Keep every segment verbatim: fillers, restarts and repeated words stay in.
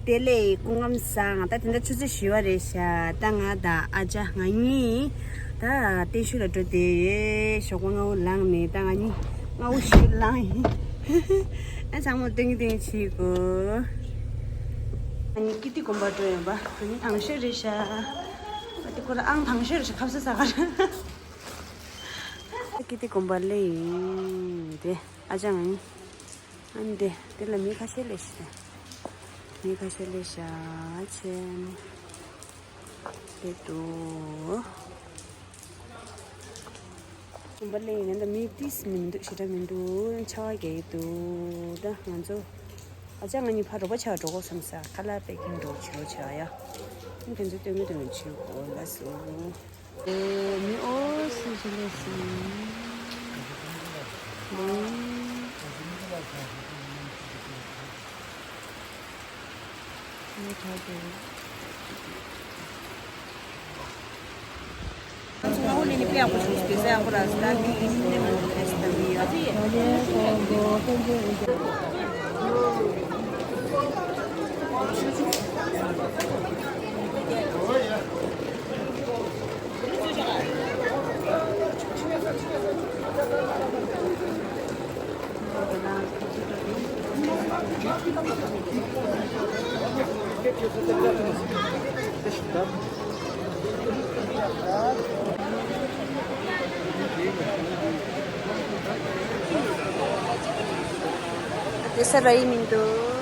བདེ་ལེགས། སྐུ་ཁམས་བཟང་། ད་དེ་འདྲ་ཆུ་ཚོད་བཞི་པ་རེད་ཤག་ད་ང་དང་ཨ་ཅག་ང་གཉིས་ད་བརྟན་བཞུགས་ལ་འགྲོ་བསྡད་ཡོད། ཞོགས་པ་སྔ་པོ་ལངས་ནས་ད་ང་གཉིས་སྔ་པོ་ཞིག་ལངས་ཡིན། ཨ་ཚང་མ་སྟོན་གྱི་སྟོན་གྱི་བྱེད་དགོས། ང་གཉིས་ཀིརྟི་དགོན་པ་འགྲོ་ཡོད་པ། ང་གཉིས་དང་ཤོས་རེད་ཤག་ཨ་དེ་ཁོ་རང་ཨང་དང་ཤོས་རེད་ཤག་ཁ་ཟས་ཟ་ག་རེད། ཀིརྟི་དགོན་པ་སླེབས་ཡིན། དེ་ཨ་ཅག་ང་གཉིས། ཨ་ནི་དེ་དེ་ལ་མི་ཁ་ཤས་སླེབས་ཤག་མི་ཁ་ཤས་སླེབས་ཤག་བྱས་ནས་སླེབས་འདུག་དགོན་པ་སླེབས་ཡིན་ན་ད་མི་ཏིས་མི་འདུག་ཞེ་དྲག་མི་འདུག་ཆར་པ་རྒྱག་གི་འདུག་ད་ང་ཚོ་ཨ་ཅག་ང་གཉིས་ཕར་རོགས་པ་བྱ་བ་འགྲོ་དགོས་བསམ་ས། ཁ་ལག་པེ་ཀིང་འགྲོ་བྱེད་རོགས་བྱེད་ཡ། ཨ་དེ་ཚོ་སྟོན་གི་སྟོན་གི་བྱེད་དགོས་ལ་སོ། ཨོ་མི་ཨོ་སི་ཞིག་ལས་སི། དེ་ས་ར་ཡི་མི་འདུག་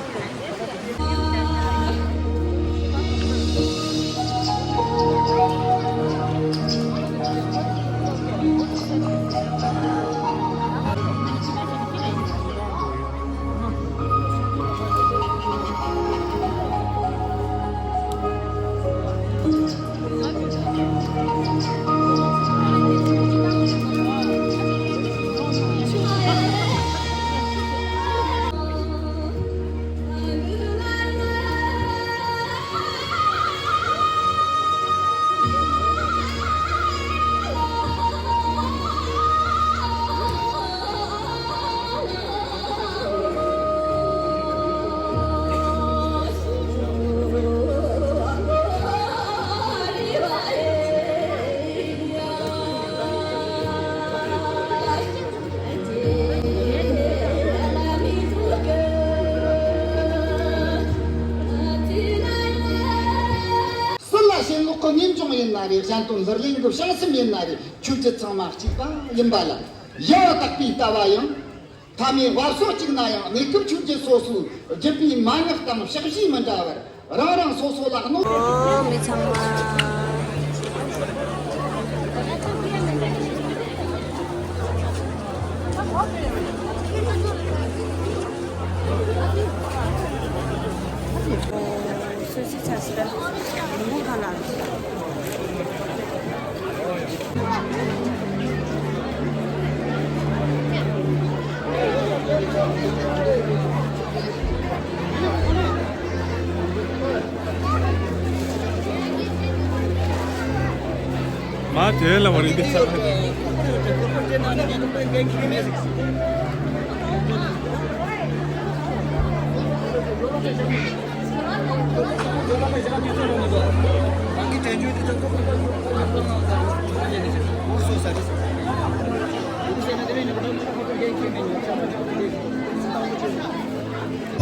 སྲིད་ལ་ཞེན་ལོག་གི་ངེས་འབྱུང་ཡིན་ན་རེ། གཞན་དོན་ལྷུར་ལེན་གྱི་བྱང་སེམས་ཡིན་ན་རེ། ཆོས་བརྒྱད་ཚང་མ་གཅིག་པ་ཡིན་པ་ལ། ཡ་བ་དག་པའི་ལྟ་བ་ཡང་། ཐ་མའི་བབ་སོ་གཅིག་ན་ཡང་། གནས་སྐབས་ཆོས་བརྒྱད་སོ་སོའི་བརྒྱུད་པའི་མན་ངག་དང་ཕྱག་བཞིས་མི་འདྲ་བར། རང་རང་སོ་སོ་ལ་གནོད། ཨོ་མི་ཚང་མ། སོ་སོའི་ཆ་ཤས་ལ་ལུང་ཁ་ལ། མ་དེ་ལ་བ་རི་དེ་ས།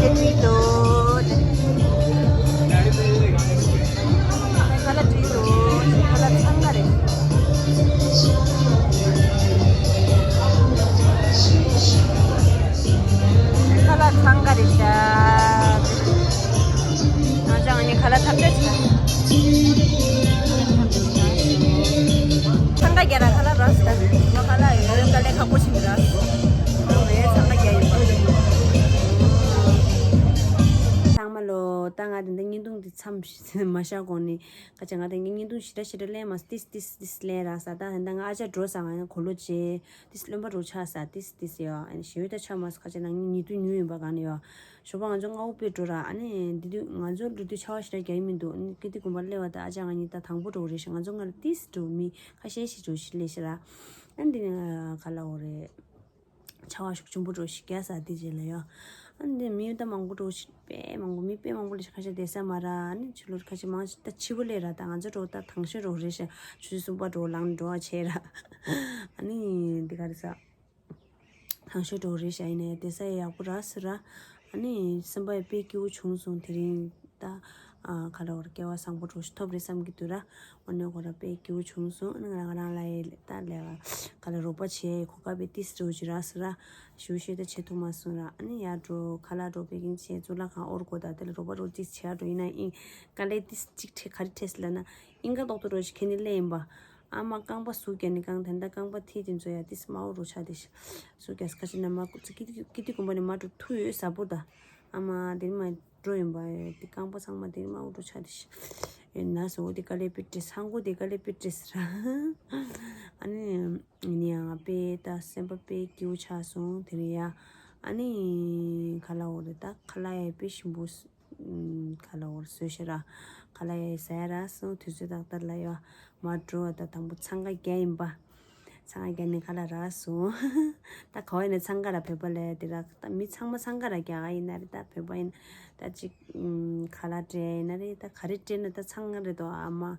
ཁྱེད་ཀྱིས་དོ། ཁ་ལག་བྲིས་འདུག་ཁ་ལག་འཚང་ཁ་རེད། ཁ་ལག་འཚང་ཁ་རེད་ཤག་ང་ཅག་ནི་ཁ་ལག་ཐམས་ཅད་ཤག་འཚང་ཁ་རྒྱག་ར་ཁ་ལག་རག་ཤག་ང་ཁ་ལག་ཡོད་དཀའ་ལས་ཁག་པོ་ཞིག་རག་ཨོ་ཝེ་འཚང་ཁ་རྒྱག་ཡོད་པ། ཚང་མ་ལོ། ད་ང་དེ་འདྲ་བརྙན་ཐུང་འདི་མཚམས་མ་བཞག་གོང་ནས་ཁ་ཅིག་ང་དེ་བརྙན་ཐུང་ཞེ་དྲག་ཞེ་དྲག་ལེན་མ་སོང་། ཏིས་ཏིས་ཏིས་ལེན་རག་ས། ད་ད་ང་ཨ་ཅག་འགྲོ་ས་ང་ཡང་གོ་ལོ་བྱེད། ཏིས་རློན་པ་རུ་ཆགས་ས། ཏིས་ཏིས་ཡོད། ཨ་ནི་ཞེ་པོ་ད་ཆགས་མ་སོང་། ཁ་ཅིག་ནང་ཉིན་ཉི་དུས་ཉུལ་ཡིན་པ་ག་ནས་ཡོད། ཞོགས་པ་ང་ཚོ་སྔ་པོ་དཔེ་འགྲོ་ར། ཨ་ནི་འདི་དུས་ང་ཚོ་འགྲོ་དུས་ཆར་པ་ཞེ་དྲག་རྒྱག་གི་མི་འདུག་ཨ་ནི་ཀིརྟི་དགོན་པ་སླེབས་པ་ད་ཨ་ཅག་ང་གཉིས་ད་དང་པོ་འགྲོ་གི་རེད་ཤག་ང་ཚོ་སྔར་ཏིས་འགྲོ་མི་ཁ་ཤས་ཤིག་འགྲོ་ཞིག་སླེབས་ཤག་ར། ཨ་ནི་འདི་ནས་ག་ལ་འོ་རེད། ཆར་པ་ཤུགས་ཆེན་པོ་འགྲོ་ཞིག་རྒྱག་ས་དེ་རྗེས་ལ་ཡོད། ཨ་ནི་མི་ད་མང་པོ་འགྲོ་ཤི་དཔེ་མང་པོ་མི་དཔེ་མང་པོ་ལས་ཁ་ཤས་བསྡད་ས་མ་ར། ཨ་ནི་ཕྱི་ལོ་ཁ་ཤས་མང་ཤི་ད་ཕྱི་པོ་ལས་ར། ད་ང་ཚོ་འགྲོ་ད་དང་ཤོས་འགྲོ་རེད་ཤག་ཆུ་ཚོད་གསུམ་པ་འགྲོ་ལངས་འགྲོ་བ་བྱས་ར། ཨ་ནི་འདི་ག་རེ་ཟ། དང་ཤོས་འགྲོ་རེད་ཤག་ཡིན་ནའི་བསྡད་ས་ཡག་པོ་ར་ཟེར་ར། ཨ་ནི་སེམས་པ་ཡི་དཔེ་སྐྱིད་པོ་བྱུང་སོང་དེ་རིང་ད། ཨ་ག་ལ་བར་སྐལ་བ་བཟང་པོ་འགྲོ་ཞིག་ཐོབ་རེད་བསམ་གྱི་འདུག་ར། འོ་ནས་ཁོ་ར་དཔེ་སྐྱིད་པོ་བྱུང་སོང་། ཨ་ནི་ང་རང་རང་ལ་ཡི་ད་ལས་ཀ་ག་ལ་རོགས་པ་བྱས་གོ་སྐབས་པའི་ཏིས་འགྲོ་གི་ར་ཟེར་ར། ཞུ་ཤེས་ད་བྱེད་ཐུབ་མ་སོང་ར། ཨ་ནི་ཡར་འགྲོ་ཁ་ལག་འགྲོ་པེ་ཀིང་བྱས་གཙུག་ལག་ཁང་ཨོར་གོ་ད་དེ་ལ་རོགས་པ་རོགས་ཅིག་བྱས་འགྲོ་ཡིན་ན་ཨིན། དཀའ་ལས་ཏིས་ཅིག་ཁྲེ་ག་རེ་ཁྲེས་ལ་ན་ཨིན་ཀ་ཏོག་ཏོ་རོ་ཞིག་ཁེ་ནི་ལེ་ཡིན་པ། ཨ་མ་རྐང་པ་ཟུག་རྒྱག་ནི་རྐང་ད་ལྟ་རྐང་པ་ཐིག་དེ་ཚོ་ཡ་ཏིས་མ་འོ་རོ་ཆ་དེ་ཤི་ཟུག་རྒྱག་ཁ་ཤི་ན་མ་ཀི་ཏི་ཀི་ཏི་ཀུམ་པ་ནི་མ་འགྲོ་ཐུ་ཡོད་ས་པོ་ད། ཨ་མ་དེ་མ་འགྲོ་ཡིན་པ་ཡོད་དེ་རྐང་པ་ཚང་མ་དེ་མ་འོ་འགྲོ་ཆ་དེ་ཤི་ཡོད་ན་སོ་འོ་དེ་དཀའ་ལས་པི་ཏྲེ་སང་གོ་དེ་དཀའ་ལས་པི་ཏྲེ་སི་ར། ཨ་ནི་ནི་ཡང་དཔེ་ད་སེམས་པ་དཔེ་སྐྱིད་པོ་ཆགས་སོང་དེ་རེད་ཡ། ཨ་ནི་ག་ལ་འོ་རེད་ད་ཁ་ལག་ཡ་དཔེ་ཞིམ་པོ། ཁ་ལག་འོར་བཟོས་ཤ་ར། ཁ་ལག་ཡ་ཟ་ཡ་ར་སོང་དུས་ཚོད་ཏག་ཏག་ལ་ཡོ། མ་འགྲོ་བ་ད་དང་པོ་འཚང་ཁ་རྒྱག་ཡིན་པ། འཚང་ཁ་རྒྱག་ནི་ཁ་ལག་ར་སོང་། ད་ག་བ་ཡིན་ན་འཚང་ཁ་ར་བོད་པ་ལས་དེ་ར་ད་མི་ཚང་མ་འཚང་ཁ་ར་རྒྱག་ག་ཡིན་ན་རེད་ད་བོད་པ་ཡིན་ད་ཅིག་ཁ་ལག་སྤྲད་ཡིན་ན་རེད་ད་ག་རེ་སྤྲད་ན་ད་འཚང་ཁ་རེད་དོ་ཨ་མ།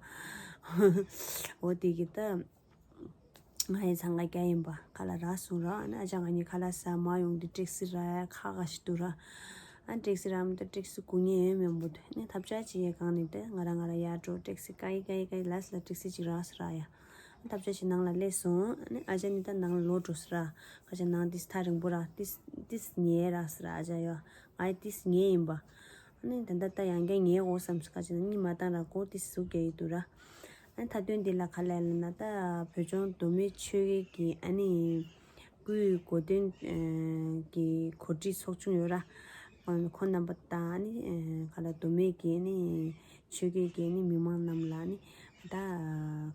འོ་དེ་གི་ད། ང་ཡི་འཚང་ཁ་རྒྱག་ཡིན་པ་ཁ་ལག་རག་སོང་ར། ཨ་ནི་ཨ་ཅག་ང་གཉིས་ཁ་ལག་ཟ་མ་ཡོང་དུས་ཏྲེག་སི་ར་ཡ་ཁ་ཁ་ཞིག་འདུག་ར། ཨ་ཏྲེག་སི་ར་མི་ད་ཏྲེག་སི་སྒུག་ཉེན་ཡོད་མེད་འབུ་དུ་ནི་ཐབས་ཆག་ཅིག་ཡས་གང་ནི་ཏེ་ང་ར་ང་ར་ཡར་འགྲོ་ཏྲེག་སི་ཀའི་ཀའི་ཀའི་ལ་སི་ལ་ཏྲེག་སི་ཅིག་རག་སི་ར་ཡ། ཨ་ཐབས་ཆག་ཅིག་ནང་ལ་སླེབས་སོང་། ཨ་ནི་ཨ་ཅག་ནི་ད་ནང་ལ་ལོག་འགྲོ་སི་ར། ཁ་ཅག་ནང་ཏིས་ཐག་རིང་པོ་ར་ཏིས་ཏིས་ཉེ་རག་སི་ར་ཨ་ཅག་ཡོ། ང་ཡི་ཏིས་ཉེ་ཡིན་པ། ཨ་ནི་ད་ད་ད་ཡང་བསྐྱར་ཉེ་འོ་བསམ་སི་ཁ་ཅག་ནི་གཉིད་མ་བཏང་ར་ཀོ་ཏིས་ཟུག་རྒྱག་ཡི་འདུག་ར། ཨ་ནི་མཐའ་དོན་འདི་ལ་ག་ལ་ལ་ན་ད་བོད་ལྗོངས་མདོ་སྨད་ཆོལ་ཁའི་གི་ཨ་ནི་སྐུའི་གོ་སྟོན་གི་གོ་སྒྲིག་ཚོགས་ཆུང་ཡོད་ར། ཁོང་རྣམ་པ་དང་ཨ་ནི་ག་ལ་མདོ་སྨད་གི་ཨ་ནི་ཆོལ་ཁའི་གི་ཨ་ནི་མི་མང་རྣམས་ལ་ཨ་ནི་ད་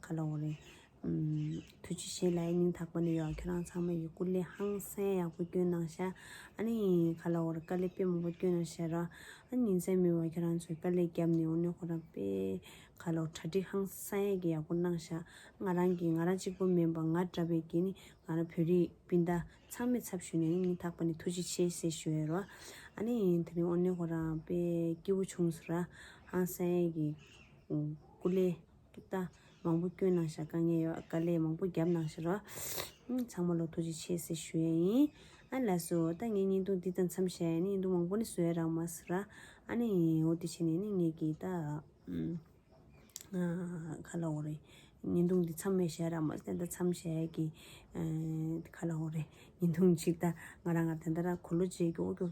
ག་ལ་འོ་རེད། ཐུགས་རྗེ་ཆེ་ལ་སྙིང་ཐག་པ་ནས་ཡོད། ཁྱོད་རང་ཚང་མ་ཡི་སྐུ་ལས་ཧང་སང་ཡག་པོ་བསྐྱོན་གནང་ཤག་ཨ་ནི་ག་ལ་འོ་རེད་དཀའ་ལས་དཔེ་མང་པོ་བསྐྱོན་གནང་ཤག་ར། ཨ་ནི་ཉིན་མཚན་མེད་པར་ཁྱོད་རང་ཚོས་དཀའ་ལས་བརྒྱབ་ནས་འོ་ནི་ཁོ་རང་དཔེ་ག་ལོ་གྲ་སྒྲིག་ཧང་སང་ཡས་ཀྱི་ཡག་པོ་གནང་ཤག་ང་རང་གིས་ང་རང་གཅིག་པོ་མིན་པ་ང་འདྲ་བའི་གི་ནི་ང་རང་བོད་རིགས་སྤུན་ཟླ་ཚང་མའི་ཚབ་ཞུས་ནས་སྙིང་ཐག་པ་ནས་ཐུགས་རྗེ་ཆེ་ཟེར་ཞུ་ཡས་རོ། ཨ་ནི་དེ་རིང་འོ་ནི་ཁོ་རང་དཔེ་སྐྱིད་པོ་བྱུང་སོང་ར། ཧང་སང་ཡས་ཀྱི་སྐུ་ལས་ཀྱི་ད་མང་པོ་བསྐྱོན་གནང་ཤག་དཀའ་ངལ་ཡོད་དཀའ་ལས་མང་པོ་བརྒྱབ་གནང་ཤག་རོ། ཚང་མ་ལོ་ཐུགས་རྗེ་ཆེ་ཟེར་ཞུ་ཡས་ཡིན། ཨ་ལགས་སོ་ད་ངའི་བརྙན་ཐུང་འདི་དང་མཚམས་བཞག་ཡས་ནི་བརྙན་ཐུང་མང་པོ་ནི་བཟོ་ཡས་རག་མ་སོང་ར། ཨ་ནི་འོ་དེ་བྱས་ནས་ནི་ངས་ཀྱི་ད། ཨ་ག་ལ་འོ་རེད། བརྙན་ཐུང་འདི་མཚམས་མེད་བཞག་ར་མ་ཟད་ད་མཚམས་བཞག་གི་ཨ་ག་ལ་འོ་རེད། བརྙན་ཐུང་ཅིག་ད་ང་རང་ང་ད་ད་ར་གོ་ལོ་བྱེད་ཀྱི་འོ་ཀྱོ་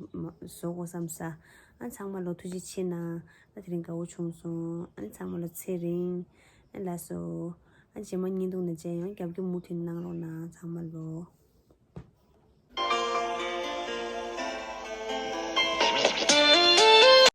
བཟོ་དགོས་བསམ་ས། ཨ་ཚང་མ་ལོ་ཐུགས་རྗེ་ཆེ་གནང་། ཨ་དེ་རིང་དགའ་བོ་བྱུང་སོང་། ཨ་ཚང་མ་ལོ་ཚེ་རིང་། ཨ་ལགས་སོ། ཨ་རྗེས་མ་བརྙན་ཐུང་ནང་མཇལ་ཡོང་། རྒྱབ་སྐྱོར་མུ་མཐུད་གནང་རོགས་གནང་ཚང་མ་ལོ།